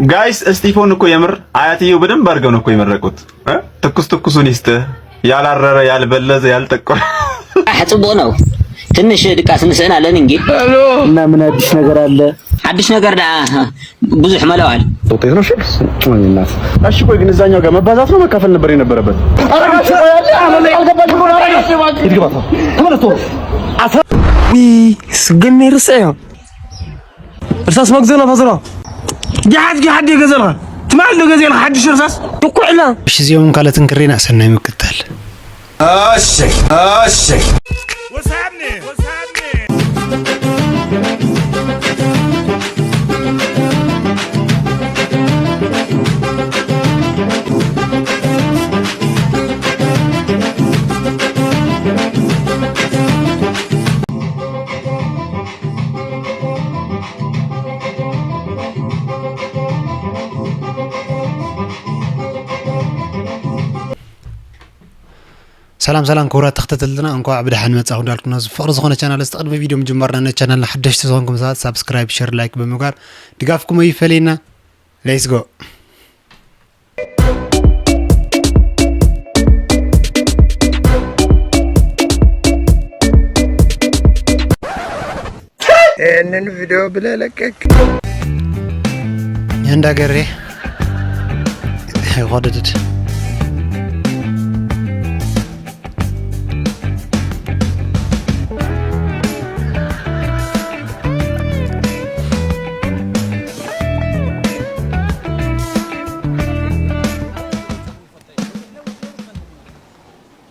ጋይስ፣ እስጢፎን እኮ የምር አያትየው በደንብ አድርገው ነው እኮ የመረቁት። እ? ትኩስ ትኩሱን ይስጥህ፣ ያላረረ፣ ያልበለዘ፣ ያልጠቆረ። ኣሕ ጽቡቕ ነው። ትንሽ ድቃስ ንስእን ኣለን እንጂ። እና ምን አዲስ ነገር አለ? ሓድሽ ነገር ደኣ ብዙሕ መለዋል። እሺ፣ ቆይ ግን እዛኛው ጋር መባዛት ነው መካፈል ነበር የነበረበት? ኧረ ጋሽ፣ ቆይ፣ አለ፣ አለ፣ አልገባሽም ነው። ኧረ ጋሽ፣ እባክህ። ሂድ ግባ፣ ተመለስ ቶሎ። ስግን ይርስዕ እዮም። እርሳስ መግዘና ፈዝራ ጃሓት ጃሓት የገዘልካ ትማል ዶ ገዜልካ ሓድሽ እርሳስ ትኩዕላ። እሺ፣ እዚኦም ካልኦትን ክሬና ሰናይ ምክታል። እሺ፣ እሺ። ሰላም ሰላም ክቡራት ተኸታተልትና፣ እንኳዕ ብደሓን መጻኹም እንዳልኩና፣ እዚ ፍቕሪ ዝኾነ ቻናል፣ እዚ ቅድሚ ቪድዮ ምጅማርና ነቲ ቻናልና ሓደሽቲ ዝኾንኩም ሰባት ሳብስክራይብ፣ ሸር፣ ላይክ ብምግባር ድጋፍኩም ኣይፈለየና። ሌትስ ጎ። ይህንን ቪዲዮ ብለህ ለቀቅ። እንዳ ገሬ ይኸድድድ።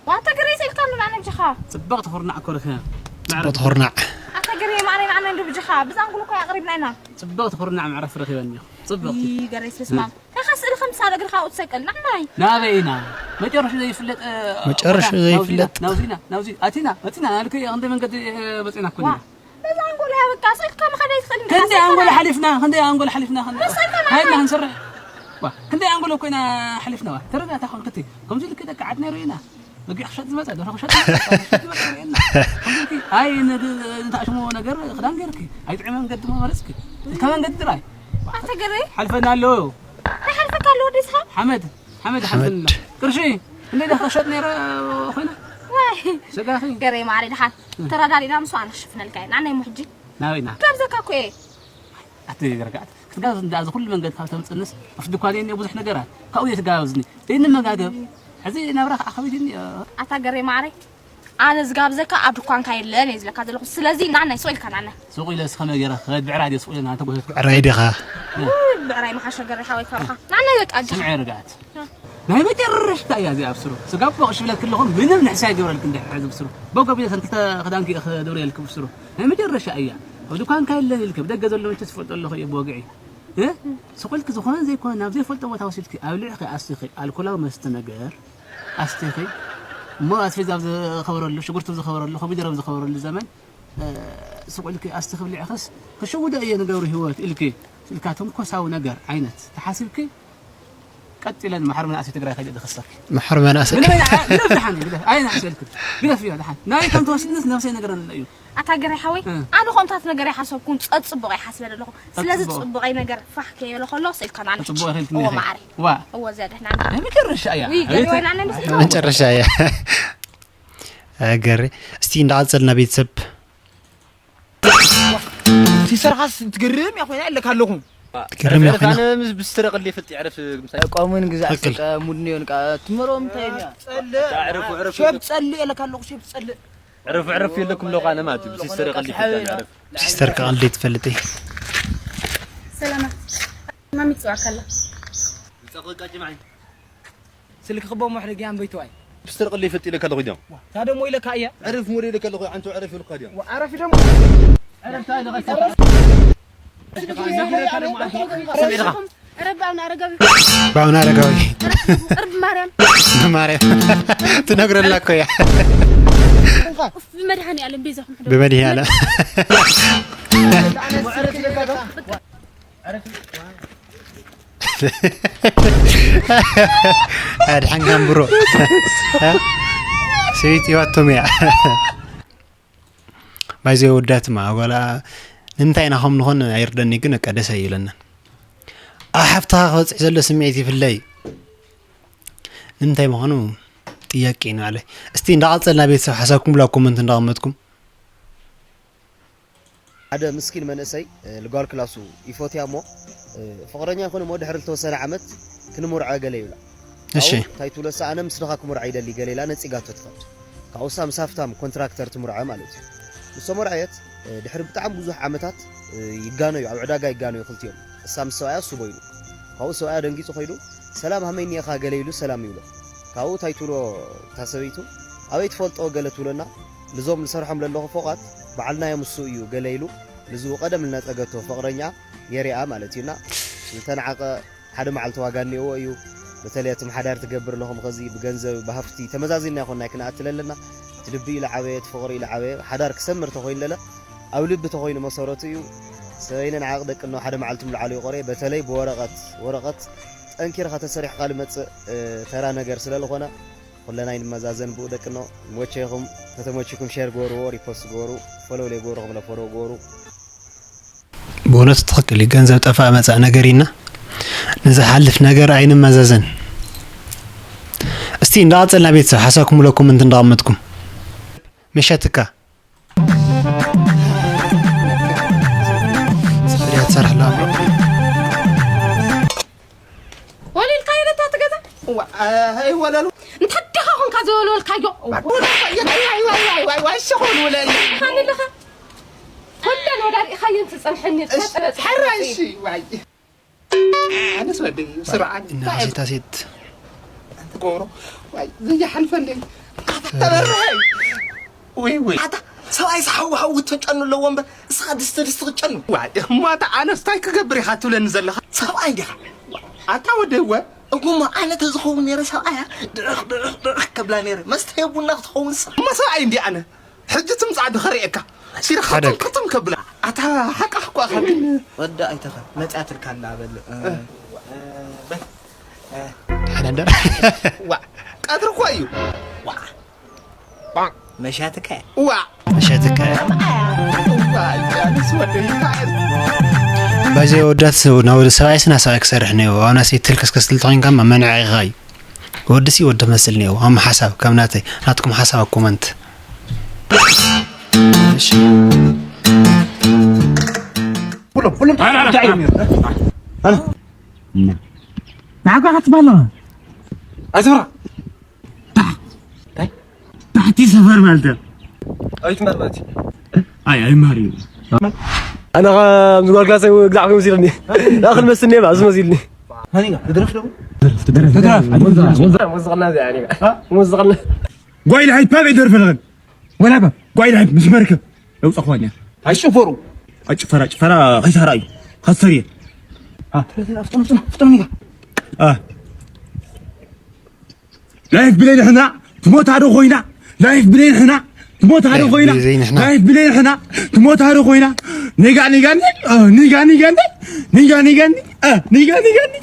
ዋንታ ገሬ ሰልካ ንላነ ብጅኻ። ጽብቕቲ ኩርናዕ እኮ ረኺበ። ጽብቕቲ ኩርናዕ። ኣታ ገሬ ማዕረይ ንዓና እንዶ ብጅኻ። ብዛንጉሉ እኮ ኣቕሪብና ኢና። ጽብቕቲ ኩርናዕ መዕረፊ ረኺበኒ። ጽብቕቲ። ይገሬ ስስማ። ተኻ ስእሊ ከም ሳለ እግርኻ ኣውት ሰቀል ናዕናይ። ናበይ ኢና? መጨረሹ ዘይፍለጥ። መጨረሹ ዘይፍለጥ። ናውዚና ናውዚ ኣቲና መጺና ኣልከ እንደ መንገዲ መጺና እኮ ኢና። በዛ ኣንጎላ በቃ ስልካ መኸዳ ይትኽእል እንዴ? ክንደይ ኣንጎላ ሓሊፍና ክንደይ ኣንጎላ ሓሊፍና ክንደይ ሓሊፍና ክንሰርሕ ዋ ክንደይ ኣንጎላ ኮይና ሓሊፍና ዋ ተረዳእታ ኾን ክትይ ከምዚ ልክ ደቂ ዓድ ነይሩ ኢና ምግቢ ክሸጥ ዝመፀ ደርሆ ክሸጥ ዝመፀ ኣይ ንታሽሞ ነገር ክዳን ገይርኪ ኣይ ጥዕመ መንገዲ መመረፅኪ እልካ መንገዲ ጥራይ ኣተገረይ ሓልፈና ኣሎ ተሓልፈካ ኣሎ ወዲስኻ ሓመድ ሓመድ ሓልፈና ቅርሺ እንዴ ደኸሸጥ ነይረ ኮይና ዋይ ስጋኺ ገረይ ማዕረይ ድሓን ተረዳዲና ምስ ኣነ ክሽፍነልካ እየ ንዓናይ እሞ ሕጂ ናበይና ጋብዘካ እኮ እየ ኣቲ ረጋዕት ክትጋብዝ እንዳ እዚ ኩሉ መንገዲ ካብ ተምፅንስ ኣብቲ ድኳን እየ ብዙሕ ነገራት ካብኡ እየ ትጋብዝኒ ዘይንመጋገብ ሕዚ ናብራ ከዓ ከቢድኒ ኣታ ገረይ ማዕረይ ኣነ ዝጋብዘካ ኣብ ድኳንካ የለን እየ ዝለካ ዘለኹ ስለዚ ንዓናይ ሱቕ ኢልካ ንዓናይ ሱቕ ኢለ እስኸመ ገይረ ክኸድ ብዕራይ ድየ ሱቕ ኢለ ንዓንተ ጎተት ብዕራይ ዲኻ ብዕራይ መሓሸ ገረይ ሓወይ ካብኻ ንዓናይ በቃ ስምዐ ርግኣት ናይ መጨረሽታ እያ እዚኣ ብስሩ ስጋብ ቦቕ ሽብለት ክለኹም ምንም ንሕሳ ይገብረልክ እንድሕር ሕዚ ብስሩ ቦጎ ቢለ ሰንክተ ክዳንኪ ክደውርየልክ ብስሩ ናይ መጨረሻ እያ ኣብ ድኳንካ የለን ኢልክ ብደገ ዘሎ መቸ ትፈልጦ ኣለኹ እየ ብወግዒ እ ስቑልክ ዝኾነ ዘይኮነ ናብ ዘይፈልጦ ቦታ ወሲድኪ ኣብልዕኺ ኣስቲኺ ኣልኮላዊ መስተ ነገር ኣስቲኺ እሞ ኣስቤዛ ኣብ ዝኸበረሉ ሽጉርቲ ኣብ ዝኸበረሉ ኮሚደረ ኣብ ዝኸበረሉ ዘመን ስቑልኪ ኣስቲ ክብልዕኽስ ክሽውዶ እየ ንገብሩ ህይወት ኢልኪ ኢልካ ተንኮሳዊ ነገር ዓይነት ተሓሲብኪ ቀጥ ኢለን መሓር መናእሰይ ትግራይ ከይደ ዝኽሰኪ መሓር መናእሰይ ግደፍ ደሓን ግደፍ ኣይናሕሰልክን ግደፍ እያ ደሓን ናይ ከም ተወስድንስ ነብሰይ ነገር ኣለዩ ኣታ ገረይ ሓወይ ኣነ ከምታት ነገር ኣይሓሰብኩን ጸጽቡቕ ኣይሓስበ ዘለኹ ስለዚ ጽቡቐይ ነገር ፋሕ ከየሎ ከሎ ስኢልካ ማለት ጽቡቕ ኢኺ ትንኺ ማዕረ ዋ እወ ዘድሕና ናይ መጨረሻ እያ ወይ ገሪዋና ንስለ መጨረሻ እያ ገሬ እስቲ እንዳቐጸልና ቤተሰብ ሲሰርኻስ ትገርም እያ ኮይና ኣለካ ኣለኹ ትገርም እያ ኮይና ምስ ብስትረቕል ይፍጥ ይዕረፍ ምሳይ ቆሙን ግዛ ሙድንዮን ትመሮም እንታይ እያ ሸብ ጸልእ ኣለካ ኣለኹ ሸብ ጸልእ ዕረፍ ዕረፍ የለኩም ለኳነ ማለት እዩ። ብሲስተር ቀልዲ ይፈታል ዕረፍ። ሲስተር ከቐልድ ትፈልጥ እየ። ሰላማት ማሚ ትፅዋዕ ከላ ስልክ ክቦ መሕደጊ ኣንበይትዋይ ብሲስተር ቀልዲ ይፈጥ ኢለ ከለኹ ዲዮም ታ ደሞ ኢለካ እያ ዕረፍ ሙሪ ኢለ ከለኹ ኣንቱ ዕረፍ ኢልካ ዲዮም ዓረፊ ደሞ ብኣቡነ ኣረጋዊ ብማርያም ትነግረላ እኮ እያ። ብመድሃኒኣለም ቤዛኹም ሕደጉ። ብመድሃኒኣለም ኣድሓንካን ብሮ ሰበይቲ ህይወቶም እያ። ባይዘ ወዳት ማ ጓላ ንምንታይ ኢና ከም ንኾን ኣይርደኒ ግን በቃ ደስ ኣይብለናን። ኣብ ሓፍትኻ ክበፅሕ ዘሎ ስምዒት ይፍለይ። ንምንታይ ምዃኑ ጥያቄ እዩ ንባዕለይ። እስቲ እንዳቐፀልና ቤተሰብ ሓሳብኩም ብላ ኮመንት እንዳቐመጥኩም። ሓደ ምስኪን መንእሰይ፣ እ፣ ልጓል ክላሱ ይፎትያ እሞ፣ እ፣ ፍቕረኛ ይኹን እሞ ድሕሪ ዝተወሰነ ዓመት ክንምርዖ ገለ ይብላ። እሺ። ካብኡ እንታይ ትብሎ? እሳ ኣነ ምስ ድኻ ክምርዖ ይደሊ ገለ ኢላ ነጺጋቶ ትኸድ። ካብኡ እሳ ምስ ሃፍታም ኮንትራክተር ትምርዖ ማለት እዩ። ምስ ተመርዐየት፣ እ፣ ድሕሪ ብጣዕሚ ብዙሕ ዓመታት፣ እ፣ ይጋነዩ፣ ኣብ ዕዳጋ ይጋነዩ ክልቲኦም። እሳ ምስ ሰብኣያ እሱ ቦይኑ። ካብኡ ሰብኣያ ደንጊጹ ከይዱ፣ "ሰላም ሃመይ እኒኤኻ?" ገለ ኢሉ ሰላም ይብሎ። ካብኡ እንታይ ትብሎ እታ ሰበይቱ? "ኣበይ ትፈልጦ?" ገለ ትብለና። "ንዞም ንሰርሖም ለለኹ ፎቓት በዓልናዮም እሱ እዩ" ገለ ኢሉ ንዝኡ ቀደም ልነጸገቶ ፍቕረኛ የሪኣ ማለት እዩና። ዝተናዓቐ ሓደ መዓልቲ ዋጋ እኒኦዎ እዩ። በተለይ እቶም ሓዳር ትገብር ኣለኹም ኸዚ ብገንዘብ ብሃፍቲ ተመዛዚና ይኾን ናይ ክንኣትለ ኣለና። እቲ ልቢ ኢሉ ዓበየ፣ እቲ ፍቕሪ ኢሉ ዓበየ። ሓዳር ክሰምር ተኾይኑ ለለ ኣብ ልቢ ተኾይኑ መሰረቱ እዩ። ሰበይነ ንዓቕ ደቂ እኖ ሓደ መዓልቲ ምልዓሉ ይቆረ። በተለይ ብወረቐት፣ ወረቐት ጠንኪርካ ተሰሪሕካ ልመጽእ፣ እ፣ ተራ ነገር ስለ ዝኾነ ኩለና ይንመዛዘን ብኡ ደቂ እኖ። ይመቸይኹም፣ ተተመችኩም ሼር ግበርዎ፣ ሪፖስት ግበሩ፣ ፎሎው ለይገበሩ ከም ለፎሎው ግበሩ። ብእውነቱ ትኽክል እዩ። ገንዘብ ጠፋእ መጻእ ነገር ኢና። ንዝሓልፍ ነገር ኣይንመዛዘን። እስቲ እንዳቐጸልና ቤተሰብ ሓሳብኩም ብላ ኮመንት እንዳቐመጥኩም። መሸትካ። ጽፍርያ ትሰርሕ ኣላ። ወሊልካዮ ነታ ትገዛ? ዋ፣ ኣይ ወለሉ። እንታይ ደኻ ኾንካ ዘወልወልካዮ? ዋይ፣ ዋይ፣ ዋይ፣ ዋይ፣ ዋይ፣ እሺ፣ ኹን ውለል። ካን ኣለኻ? ኩለን ወዳሪእኻየን ትጸንሐኒ፣ እሺ፣ ተጸበጽ። ሕራይ፣ እሺ፣ ዋይ። ኣነስ ወደይ፣ ስርዓት። እና ሴታ ሴት። ኣንተ ጎሮ፣ ዋይ፣ ዘይሓልፈለይ። ተበርሀይ። ወይ፣ ወይ። ኣታ ሰብኣይ ሓዊ ሓዊ ክተጨኑ ኣለዎ እምበር፣ እስኻ ድስቲ ድስቲ ክትጨኑ። ዋይ፣ እሞ ኣታ ኣነስ እንታይ ክገብር ኢኻ ትብለኒ ዘለኻ? ሰብኣይ እንዲኻ። ኣታ ወደይ፣ ወ- እሞ ኣነ ተዝኸውን ነይረ ሰብኣያ፣ ድርኽ፣ ድርኽ፣ ድርኽ ከብላ ነይረ። መስተየ ቡና ክትኸውን ሳ። እሞ ሰብኣይ እንዲ ኣነ። ሕጂ ትምጻእ ዶ ከርእየካ? ሲሪ ሓደ። ኸቶም፣ ኸቶም ከብላ። ኣታ ሓቃ እኮ ኣኻ ግን። ወዲ ኣይተኸ፣ መጽኣትልካ ኣላ በል። እ፣ እ። እ፣ በል። እ። ሓደ እንዳ-፣ ዋ፣ ቀትሪ እኮ እዩ። ዋ። መሻትካ። ዋ። መሻትካ። ዋ፣ ጃንስ ወደይ። ባይዘ ወዳት ናብ ወዲ ሰብኣይ ስና ሰብኣይ ክሰርሕ ነይዎ። ዋና ሴትል ከስከስትል ተኾይንካ መንዐ ኢኻ እዩ። ወዲ ሲ ወዲ መስል ነይዎ። ኣም ሓሳብ ከም ናተይ፣ ናትኩም ሓሳብ ኣብ ኮመንት። እሺ። ኩሎም፣ ኩሎም ኣና፣ ኣና፣ እንታይ ኣና። እዮም? ኣና። ንዓካ ክትባል ኣለኻ። ኣዝብራ። እንታይ? ታሕቲ ሰፈር ማለት እዩ። ኣይ ትማር ማለት እዩ። ኣይ፣ ኣይ ማሪ። ኣነ ኸ ምስ ጓል ክላሰይ ግዛዕ ኮይኑ መሲልኒ። ዳኽል መስልኒ እየ፣ ባእዚ መሲልኒ። ሃኒጋ፣ ትደርፍ ደሞ? ትደርፍ፣ ትደርፍ። ሙዚቃና እዚኣ፣ ሃኒጋ። ሙዚቃና። ጓይል ሃይት ባብ ይደርፍ ኣለኽን። ወላ ባብ፣ ጓይል ሃይት ምስ መርከብ። ለውፀ ኾኛ። ኣይጭፈሩ። ኣጭፈራ፣ ጭፈራ ኸይሳራ እዩ። ኸሰር እየ። አ። ፍጥኑ፣ ፍጥኑ፣ ፍጥኑ፣ ሃኒጋ። አ። ላይፍ ብለይ ንሕና ትሞታ ዶ ኮይና? ላይፍ ብለይ ንሕና ትሞታ ዶ ላይፍ ኮይና? ብለይ ንሕና። ላይፍ ብለይ ንሕና ትሞታ ዶ ኮይና? ኒጋ ኒጋ ኒ፣ ኦ፣ ኒጋ ኒጋ ኒ፣ ኒጋ ኒጋ ኒ፣ አ፣ ኒጋ ኒጋ ኒ።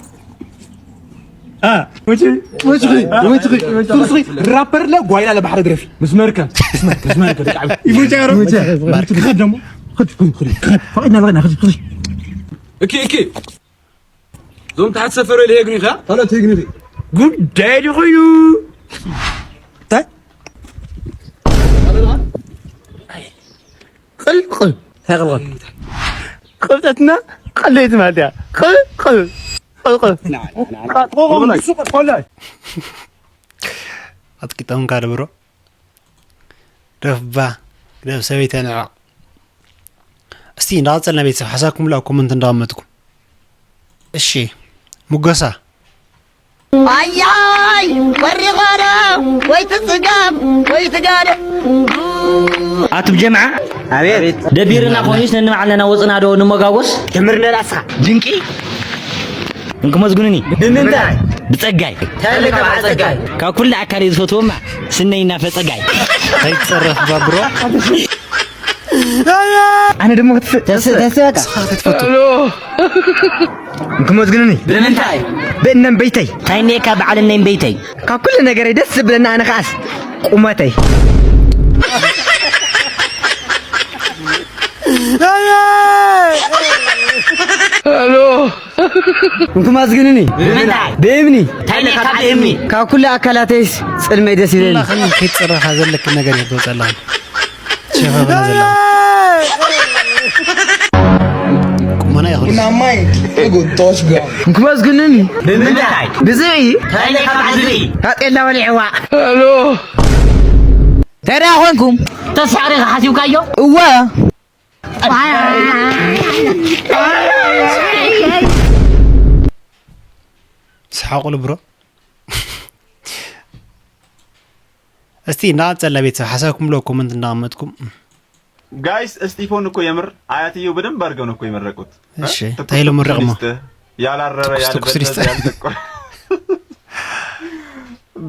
አ፣ ወጪ፣ ወጪ፣ ወጪ፣ ወጪ። ሱር፣ ሱር፣ ራፐር ለ ጓይላ ለባሕሪ ድረፊ። ምስ መርከብ፣ ምስ መርከብ፣ ምስ መርከብ፣ ብጣዕሚ። ይሞጫ ሮ። ይሞጫ። ክኸድ ደሞ። ክድ፣ ክድ፣ ክድ፣ ክድ። ፈቒድና ኣለና፣ ክድ፣ ክድ። እኪ፣ እኪ። እዞም ታሕቲ ሰፈር ወይ ልሄግኒ ኢኻ? ካልኦት ሄግኒ ኢኺ። ጉዳይ ዶ ኮይኑ? እንታይ? ቅልቅል። እንታይ ቅልቅል? ቅብጠትና ቀለይቲ ማለት እያ። ቅልቅል። ቅልቅል። ና፣ ና፣ ና፣ ና። ቃጥቆ ቆም ናይ። ሱቅ ቆላይ። ኣጥቂጠምካ ዶ ብሮ? ደፍባ። ደፍ ሰበይተ ንዕቕ። እስቲ እንዳቐጸልና ቤተሰብ ሓሳብኩም ብላ ኮመንት እንዳቐመጥኩም። እሺ፣ ሙገሳ። ኣያይ፣ ወሪቐረ፣ ወይ ትጽገም፣ ወይ ትጋደ። ኣቱም ጀምዓ፣ ኣቤት። ደቢርና ኮይኑስ ነንባዕልና ወጽና ዶ ንመጋጎስ? ጀምር ነራስኻ፣ ድንቂ። እንክመዝግኑኒ። ብምንታይ? ብጸጋይ። ተልካ ብዓል ጸጋይ። ካብ ኩሉ ኣካል ዝፈትዎም ስነይ እናፈጸጋይ። ኣይትጸረፍ ባብሮ። ኣነ ደሞ ክትፍ-፣ ተስ-፣ ተስ-፣ በቃ። ንስኻ ክትፈቱ። ክመዝግንኒ። ብምንታይ? ብእነም በይተይ። እንታይ እኒኤካ በዓል እነም በይተይ? ካብ ኩሉ ነገረይ ደስ ዝብለኒ ኣነ ከኣስ ቁመተይ። ኣሎ። እንኩም ኣዝግንኒ ብምንታይ? ብእምኒ እንታይ ነካ ብእምኒ? ካብ ኩሉ ኣካላተይስ ጽልመይ ደስ ይለኒ። ላኽን ከይትፅረኻ ዘለክ ነገር እየ ትወፀ ኣለኹ ሸፋፍና ዘለኹ ቁመና ይኹን Una mind, ego touch ground. እንኩም ኣዝግንኒ ብምንታይ? ብዝብኢ እንታይ ነካ ብዝብኢ? ታጤላ በሊዕዋ። እንታይ ደኣ ኮንኩም? ተስፋ ሪኻ ሓሲብካዮ? እወ ስሓቁሉ ብሮ እስቲ እናቐፀልና ቤተሰብ ሓሳብኩም ሎ ኮመንት እናቐመጥኩም ጋይስ እስጢፎን እኮ የምር አያትየው በደንብ አድርገው ነው እኮ የመረቁት። እሺ ትኩስ ታይሎ ትኩስ ምረቅሞ ሊስጥ ያላረረ ትኩስ ትኩስ ያልበለዘ ሊስጥ። ያልጠቆረ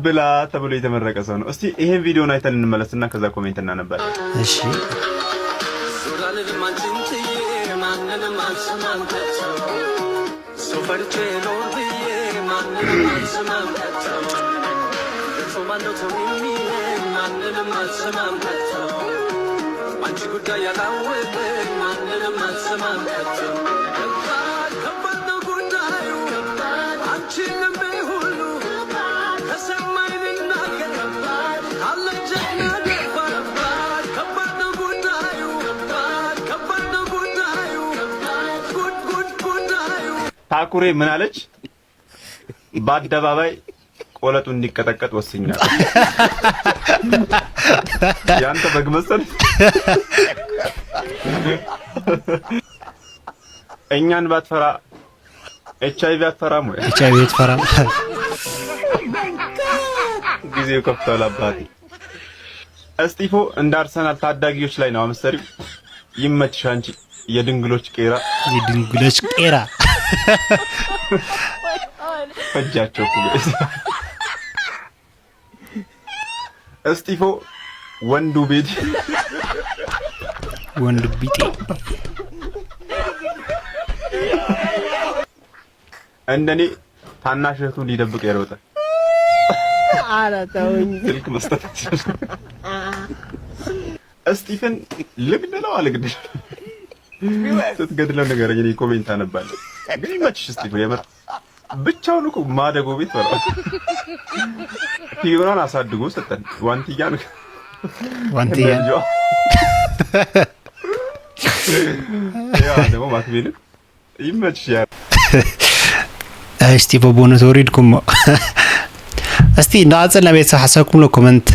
ብላ ተብሎ የተመረቀ ሰው ነው። እስቲ ይሄን ቪዲዮን አይተን እንመለስና ከዛ ኮሜንት እናነባለን። እሺ ታኩሬ ምን አለች? በአደባባይ ቆለጡ እንዲቀጠቀጥ ወስኛለሁ። ያንተ በግ መሰል እኛን ባትፈራ ኤች አይ ቪ አትፈራም ወይ? ኤች አይ ቪ ትፈራም ጊዜው ከፍቷል አባቴ። እስጢፎ እንደ አርሰናል ታዳጊዎች ላይ ነው አመሰሪው። ይመችሽ አንቺ የድንግሎች ቄራ። የድንግሎች ቄራ ፈጃቸው እኮ እስጢፎ ወንዱ ቤት ወንዱ ቢጤ እንደኔ ታናሽ እህቱ ሊደብቅ የሮጠ ኧረ ተውኝ። ስልክ መስጠት እስጢፍን ልግደለው አልግደል ስትገድለው ነገር እኔ ኮሜንት አነባለሁ። ግን ይመችሽ እስጢፍ የምር ብቻውን እኮ ማደጎ ቤት በላ ፊዮናን አሳድጎ ሰጠን። ዋንትያን ዋንትያን ያ ደግሞ ማክቤልን ይመችሽ ያ እስጢፎ በእውነት ወሪድኩሞ። እስቲ እንዳቐጸልና ቤተሰብ ሓሳብኩም ሎ ኮመንት።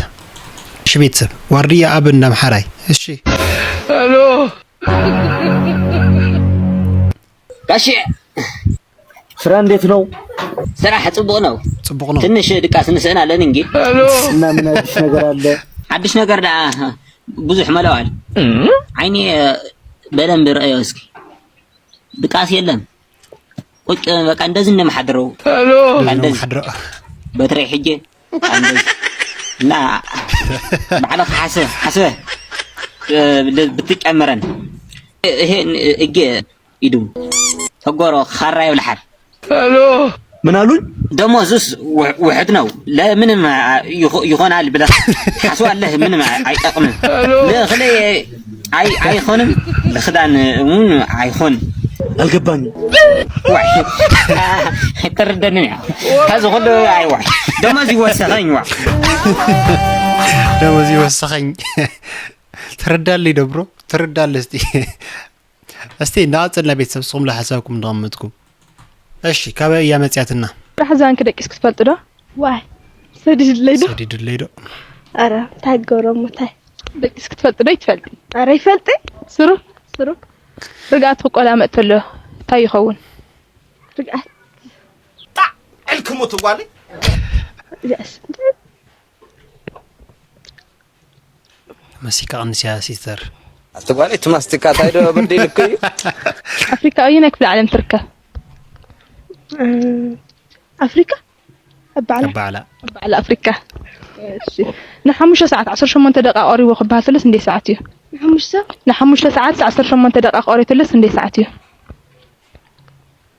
እሺ ቤተሰብ ዋርድያ ኣብ እንዳ ኣምሓራይ። እሺ ጋሼ ስራ እንዴት ነው? ስራሕ ጽቡቕ ነው። ጽቡቕ ነው። ትንሽ ድቃስ ንስእን ኣለን እንጂ እና ምን አዲስ ነገር አለ? ሓድሽ ነገር ደኣ ብዙሕ መለዋል ዓይኒ በደንብ ርእዮ እስኪ። ድቃስ የለን። ቁጭ በቃ እንደዚህ እንደምሓድረው እንደዚህ ሓድረው በትረይ ሕጄ እና ባዕልኻ ሓስበ ሓስበ ብትጨምረን ይሄ እጌ ኢዱ ተጎሮ ኻራ ይብልሓል። ምን አሉኝ? ደሞዙስ ውሕድ ነው። ለምንም ይሆናል ብለህ ታስባለህ? ምንም አይጠቅምም። ለእኽሌ አይ አይሆንም፣ ለክዳን እውን አይሆን። አልገባኝም። ዋይ ተረደንን ያ ከዚ ሁሉ አይዋ ደሞዝ ይወሰኸኝ ዋ ደሞዝ ይወሰኸኝ። ተረዳለይ ደብሮ ተረዳለ እስቲ እስቲ እንዳቐጸልና ቤተሰብ ስኹም ለሓሳብኩም እንዳቐመጥኩም እሺ ካበይ እያ መጽያትና ራሕዛን ክደቂስ ክትፈልጡ ዶ? ዋይ ሰዲድለይ ዶ? ሰዲድለይ ዶ? ኣረ እንታይ ገሮም እንታይ ደቂስ ክትፈልጡ ዶ ይትፈልጥ? ኣረ ይፈልጥ ስሩ ስሩ ርግኣት ክቆላ መጥተሎ እንታይ ይኸውን? ርግኣት ጣዕ ዕልክሙ ትጓሊ መሲካ ቀንስያ ሲስተር ኣቲ ጓል እቲ ማስቲካ ታይ ዶ በዲልክ እዩ ኣፍሪካ ኣየናይ ክፍለ ዓለም ትርከብ ኣፍሪካ ኣብ ባዕላ ባዕላ ኣብ ባዕላ ኣፍሪካ እሺ ንሓሙሽተ ሰዓት ዓሰርተ ሸሞንተ ደቂቃ ቀሪቡ ክበሃል ተለስ እንዴት ሰዓት እዩ ንሓሙሽተ ንሓሙሽተ ሰዓት ዓሰርተ ሸሞንተ ደቂቃ ቀሪቡ ተለስ እንዴት ሰዓት እዩ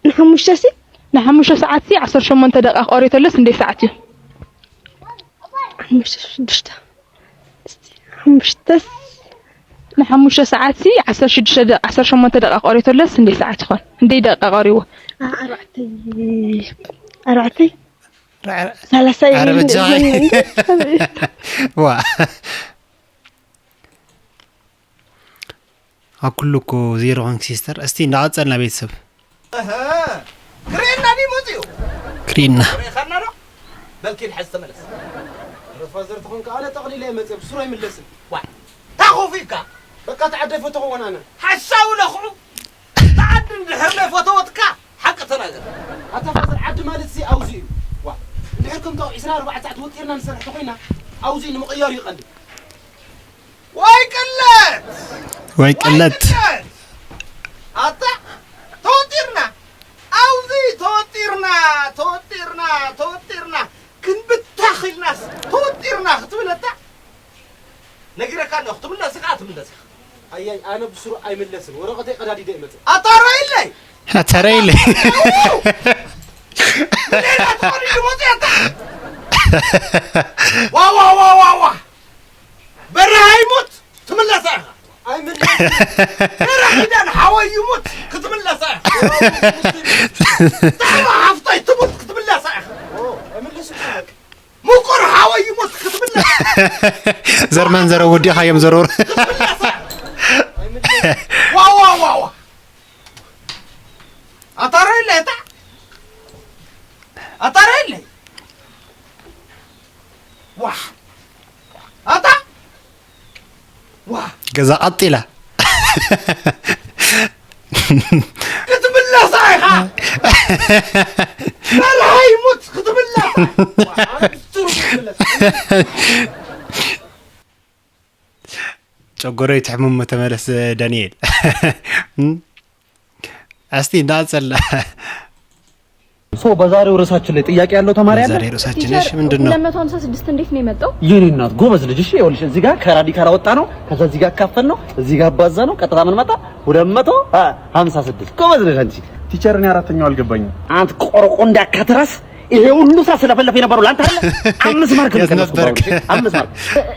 ንሓሙሽተ ሲ ንሓሙሽተ ሰዓት ሲ ዓሰርተ ሸሞንተ ደቂቃ ክቐርዮ ተለስ እንዴት ሰዓት እዩ ሓሙሽተ ሽዱሽተ እስቲ ሓሙሽተስ ንሓሙሽተ ሰዓት ሲ ዓሰርተ ሽዱሽተ ደቂቃ፣ ዓሰርተ ሸሞንተ ደቂቃ ቀሪቶ ኣለስ፣ እንዴ ሰዓት ይኾን? እንዴ ደቂቃ ቀሪዎ? ኣርባዕተይ፣ ኣርባዕተይ፣ ሰላሳ ይብል። ዋ። ኣብ ኩሉ እኮ ዜሮ ኮንክ ሲስተር። እስቲ እንዳቐጸልና ቤተሰብ። እህ፣ ክርእየና ድዩ መጺኡ? ክርእየና። ርኢኻና ዶ? በልኪድ ሕዚ ተመለስ። ፋዘር ተኾንካ ኣነ ጠቕሊለ እየ መጽእ፣ ብስሩ ኣይምለስን። ዋ፣ ታኾፊካ። በቃ ተዓደፈ ተኸውን ኣነ። ሓሳዊ ለኽዑ። ተዓዲ እንድሕር ለፈተወትካ፣ ሓቂ ተናገር። ኣታ ፋዘር፣ ዓዲ ማለት እዚ ኣውዚ እዩ። ዋ፣ እንድሕር ከምታ ዒስራ ኣርባዕተ ሰዓት ወጢርና ንሰርሕ ተኾይና፣ ኣውዚ ንምቕያር ይቐልል። ወይ ቅለት! ወይ ቅለት! ኣታ ተወጢርና፣ ኣብዚ ተወጢርና፣ ተወጢርና፣ ተወጢርና፣ ክንብታኽ ኢልናስ ተወጢርና ክትብል ኣታ ነጊረካ ኣለኹ። ትምለስ ኢኻ፣ ትምለስ ኢኻ። ኣያይ፣ ኣነ ብስሩ ኣይምለስን። ወረቐተይ ቀዳዲደ ይመጽእ። ኣታ ራይለይ! ኣታ ራይለይ! ሌላ ተቐዲዱ መጽእ ኣታ! ዋ፣ ዋ፣ ዋ፣ ዋ፣ ዋ! በረሃ ይሙት ክትምለሳ ኢኻ። ኣይምለስን። በረሃ ኪዳን ሓወይ ይሙት ክትምለሳ ኢኻ። ታማ ሃፍታይ ትሙት ክትምለሳ ኢኻ። ኦ፣ ኣይምለስን። ምቁር ሓወይ ይሙት ክትምለሳ። ዘርማን ዘረው ወዲኻ እዮም ዘረው። ክትምለሳ። ዋ፣ ዋ፣ ዋ፣ ዋ። ኣታ ራይለ፣ ኣታ። ኣታ ራይለ። ዋ። ኣታ። ዋ። ገዛ ቀጥ ኢላ። ክትምለሳ ኢኻ። መርሃ ይሙት ክትምለሳ። ዋ፣ ኣንቱሩ ክትምለሳ። ጨጎረይ ትሕምም ተመለስ ዳንኤል። እም? እስቲ እንዳጸላ። ሶ በዛሬው ርዕሳችን ላይ ጥያቄ ያለው ተማሪ አለ? በዛሬው ርዕሳችን፣ ቲቸር፣ እሺ፣ ምንድን ነው? ሁለት መቶ ሀምሳ ስድስት እንዴት ነው የመጣው? የኔ እናት ጎበዝ ልጅ። እሺ፣ ይኸውልሽ እዚህ ጋር ከራዲካል አወጣ ነው፣ ከዛ እዚህ ጋር አካፈል ነው፣ እዚህ ጋር አባዛ ነው፣ ቀጥታ ምን መጣ? ሁለት መቶ ሀምሳ ስድስት። ጎበዝ ልጅ አንቺ። ቲቸር፣ እኔ አራተኛው አልገባኝም። አንተ ቆረቆ እንዳካትራስ ይሄ ሁሉ ስራ ስለፈለፈ የነበረው ለአንተ አይደለ? አምስት ማርክ ነው የቀነስኩት። አምስት ማርክ።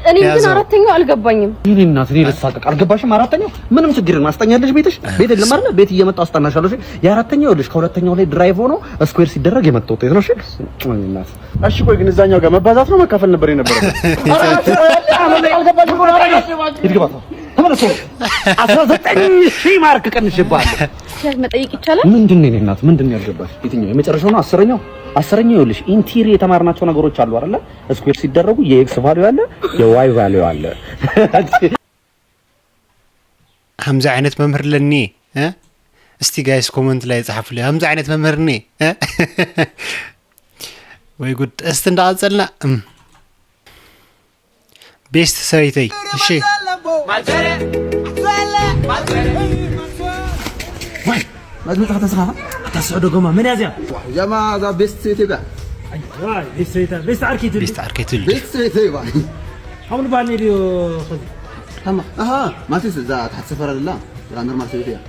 እኔም ግን ያዘው። አራተኛው አልገባኝም። የኔ እናት፣ እኔ ልሳቀቅ። አልገባሽም? አራተኛው ምንም ችግር የለም። አስጠኛለሽ ቤትሽ? ቤት የለም አይደለ? ቤት እየመጣሁ አስጠናሻለሁ። እሺ? የአራተኛው ልጅ ከሁለተኛው ላይ ድራይቭ ሆኖ ስኩዌር ሲደረግ የመጣ ውጤት ነው። እሺ? የኔ እናት። እሺ፣ ቆይ ግን እዛኛው ጋር መባዛት ነው መካፈል ነበር የነበረበት? አልገባሽም? ሂድ ግባ። ተመለስ። አስራ ዘጠኝ ሺህ ማርክ ቀንሼብሃለሁ። ቲቸር መጠየቅ ይቻላል? ምንድን ነው የኔ እናት? ምንድን ነው ያልገባሽ? የትኛው? የመጨረሻው ነው? አስረኛው? አስረኛው ይኸውልሽ ኢንቲሪ የተማርናቸው ነገሮች አሉ አይደለ? ስኩዌር ሲደረጉ የኤክስ ቫልዩ አለ፣ የዋይ ቫልዩ አለ። ከምዚ ዓይነት መምህር ኣለኒ፣ እ? እስቲ ጋይስ ኮመንት ላይ ጻሕፉልኝ። ከምዚ ዓይነት መምህር እኒ፣ እ? ወይ ጉድ። እስቲ እንዳቐጸልና፣ እም። ቤስት ሰበይተይ፣ እሺ። ወይ፣ መዝሙር ተስኻ፣ ኣታ ስዑዶ ጎማ፣ መን እያ እዚኣ? ጀማ፣ እዛ ቤስት ሰበይተይ እያ። ኣይ፣ ዋይ፣ ቤስት ሰበይታ፣ ቤስት ዓርከይ ትብል። ቤስት ዓርከይ ትብል። ቤስት ሰበይተይ እያ። ሓሙን ባኒ ድዮ ኸዚ? ታማ፣ ኣሃ፣ ማለትስ እዛ ታሕቲ ሰፈር ኣላ፣ እዛ ኖርማል ሰበይቲ እያ።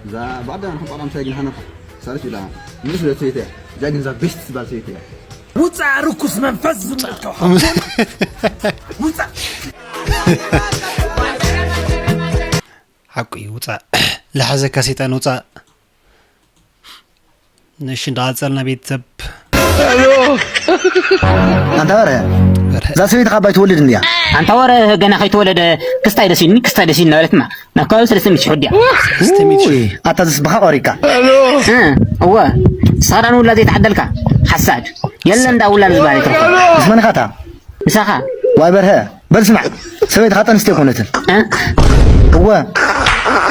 እዛ ባዕዳ ንኹን ቋቋም ሳይ ግን ሃነፋ፣ ሳልስ ኢላ፣ ንእስ ሰበይቲ እያ። እዛ ግን እዛ ቤስት ትባል ሰበይቲ እያ። ውፃእ ርኩስ መንፈስ ዝመልከው ሓቁ እዩ፣ ውፃእ። ለሓዘካ ሰይጣን ውፃእ። እሺ፣ እንዳቐጸልና ቤተሰብ። ኣንታ በርሀ፣ በርሀ። እዛ ሰበይቲ ካብ ኣይትወልድ እንድያ። ኣንታ ወረ ገና ከይተወለደ ክስታይ ደሲኒ፣ ክስታይ ደሲኒ እናበለትማ ናብ ከባቢ ሰለስተ ሚእቲ ሽሕ ወዲያ። ሰለስተ ሚእቲ ሽሕ። ውይ፣ ኣታ ዝስብኻ ቆሪካ። እ፣ እወ፣ ሳራን ውላ ዘይተዓደልካ ሓሳድ። የለ እንዳ ውላ ዝበሃል ይትረፎ። ምስ መን ኢኻ እታ? ምሳኻ። ዋይ በርሀ፣ በል ስማዕ፣ ሰበይትኻ ጠንስቲ ኣይኮነትን። እ? እወ፣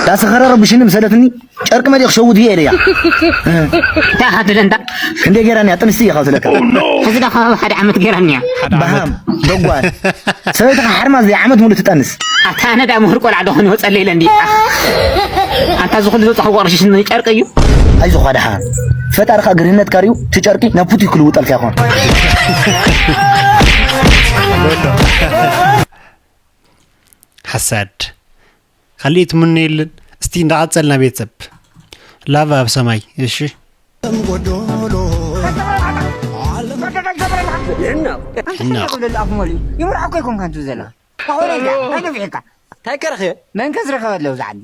ዳሰኸረ ረብሽኒ ምሰለትኒ፣ ጨርቂ መሊእ ክሸውድ እየ ኢለያ። እ። እንታይ ኢኻ ትደንታ? ክንደይ ገይራኒ እያ፣ ጥንስቲ እየ ካብ ትለካ። ሕዚ ዳ ከባቢ ሓደ ዓመት ገይራኒ እያ። በሃም፣ ደጓል። ሰበይትኻ ሓርማዝ እያ፣ ዓመት ሙሉ ትጠንስ። ኣታ ኣነ ዳ ምሁር ቆልዓ ዶ ኾን ይወፀለይ ኢለ እንዲ። ኣታ እዚ ኹሉ ዘውፃእኽዎ ቅርሺ ሽኒ ጨርቂ እዩ። ኣይዞኻ ደሓን። ፈጣሪ ኸኣ ግርህነትካ ርእዩ፣ እቲ ጨርቂ ናብ ፑቲ ክልውጠልካ ይኾን። ሓሳድ። ካልእ ትምነ የለን። እስቲ እንዳቐጸልና ቤተሰብ። ላቭ ኣብ ሰማይ። እሺ። ሕና። ሕና። ይምርዓኮ ይኮንካ እንቱ ዘላ። ካሆነ ኢላ፣ እንታይ ነፊዕካ? እንታይ ከረኽበ? መን ከ ዝረኸበ ኣለዉ ዝዓዲ?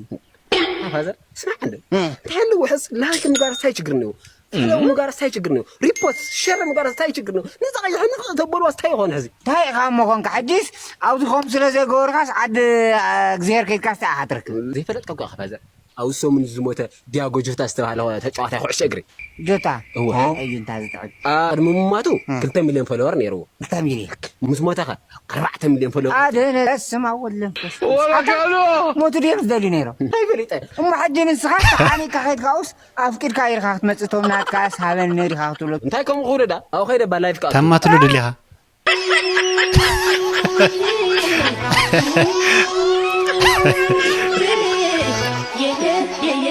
ፋዘር ስማዕ እንደ እንታይ ያለ ውሕስ ላይክ ምግባር እንታይ ችግር ነው? ፍለው ምግባር እንታይ ችግር ነው? ሪፖስት ሸር ምግባር እንታይ ችግር ነው? ነፃ ይሕንቕ ተበሉ እንታይ ይኾን ሕዚ? እንታይ ኢኻ እሞ ኮንካ? ሕጂስ ኣብዚ ከምኡ ስለ ዘይገበርካስ ዓዲ እግዚኣብሔር ከይድካስ እንታይ ኢኻ ትረክብ? ዘይፈለጥካ እኮ ኢኻ ፋዘር። ኣብ ሰሙን ዝሞተ ዲያጎ ጆታ ዝተባህለ ተጫዋታይ ኩዕሾ እግሪ። ጆታ እወ። እዩ እንታ ዝጥዕም። ቅድሚ ምማቱ ክልተ ሚልዮን ፎሎወር ነይርዎ። ክልተ ሚልዮን። ምስ ሞተ ኸ ኣርባዕተ ሚልዮን ፎሎወር። ኣደ ስማ ወለ መንፈስ ወላ ጋሎ። ሞቱ ድዮም ዝደልዩ ነይሮም። እንታይ ፈሊጠ? እሞ ሕጂ ንስኻ ተሓኒካ ከይድካ ውስ ኣፍቂድካ ኢርካ ክትመጽእ ቶም ናትካ ሳበን ነዲኻ ክትብሎ እንታይ ከምኡ ክብሎ ዳ ኣብ ኸይደ ባ ላይፍ ቃ ተማትሎ ደሊኻ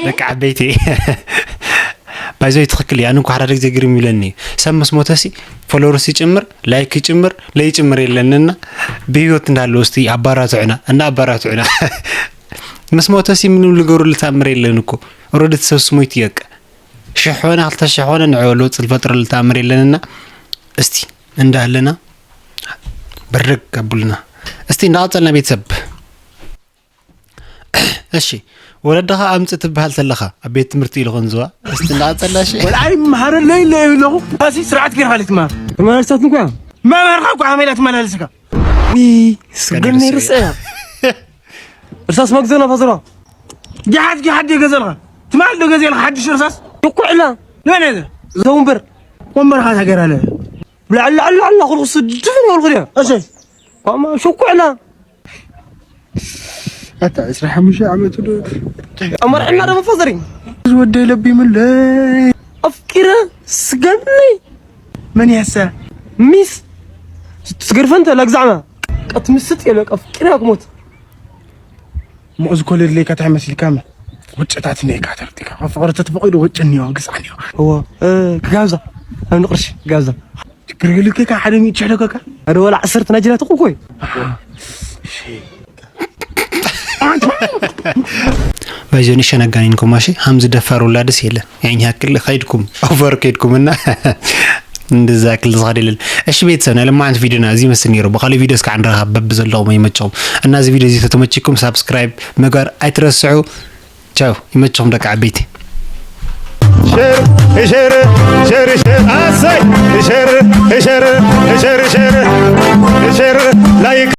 ደቂ ዓበይቲ ባይዞይ ትኽክል እዩ። ኣነ እንኳ ሓደ ግዜ ግርም ይብለኒ እዩ። ሰብ ምስ ሞተሲ ፎሎወርስ ይጭምር፣ ላይክ ይጭምር፣ ለይጭምር የለንና ብህይወት እንዳለዉ እስቲ ኣባራትዑና እና ኣባራትዑና። ምስ ሞተሲ ምንም ልገብሩሉ ተኣምር የለን እኮ። ኦረዲ እቲ ሰብ ስሞይት እየቀ ሽሕ ሆነ ክልተ ሽሕ ሆነ ንዕበሎ ጽል ፈጥረሉ ተኣምር የለንና። እስቲ እንዳሃለና በርደግ ኣቡልና። እስቲ እንዳቐጸልና ቤተሰብ እሺ ወለድኻ ኣምጽእ ትበሃል ተለኻ ኣብ ቤት ትምህርቲ ኢሉ ኸንዝዋ እስቲ እንዳቐጸልና እሺ ወላ ኣይመሃረለይ ኢለ ይብለኹ። ኣሲ ስርዓት ጌርካ ለትማ ተመላልሳት እንኳ መምህርካ እኳ ኣመላ ትመላልስካ። ውይ ስገነይ ርስዐያ እርሳስ መግዘና ፈዝራ ጊሓት ጊሓት ዶ ገዘልካ ትማል ዶ ገዜልካ ሓድሽ እርሳስ ትኩዕላ ንመን እየ ዘ እዞም እምበር ወንበርካ ታገር ኣለ ብላዕሊ ላዕሊ ላዕሊ ኩሉ ክስድፍ ነው ልኩ እሺ ኳማ ሽኩዕላ ኣታ ዕስራ ሓሙሽተ ዓመቱ ዶ ኣመርዕና ዶ መፈዘሪ ዝወደይ ለቢምለይ ኣፍቂረ ስገኒ መን ያሰ ሚስ ትስገርፈንተ ለግዛዕማ ቀትምስጥ የለ ኣፍቂረ ክሞት እሞ እዚ ኮሌድ ለይካ እንታይ መሲልካ? ወጨታት ነይካ ተርቲካ። ካብ ፍቕሪ ተትፈቒዱ ወጨ እኒኦ፣ ግዝዓ እኒኦ። እዎ፣ እ፣ ክጋብዛ። ኣብ ንቕርሺ፣ ክጋብዛ። ችግር የብልካ፣ ሓደ ሚእቲ ሽሕ ለከካ። ሓደ ወላ ዓሰርተ ናይ ጅራት እኮ እኮ እዩ። ኣሓ፣ እሺ። ባይዞ ንሸን ኣጋኒንኩም ማሺ ሃምዚ ደፋር ውላድስ የለን። ያን ያክል ከይድኩም ኦቨር ከይድኩም እና እንደዛ ያክል ዝኸድ የለን። እሺ ቤተሰብ ናይ ለማዓንቲ ቪዲዮና እዚ ይመስል ነይሩ። ብካሊእ ቪዲዮ እስካዕ ንራኸብ በብዘለኹም ይመቸኹም። እና እዚ ቪዲዮ እዚ ተተመችኩም ሳብስክራይብ ምግባር ኣይትረስዑ። ቻው ይመቸኹም ደቂ ዓበይቲ። ሸር ሸር ሸር ሸር ኣሰይ ሸር ሸር ሸር ሸር ሸር ላይክ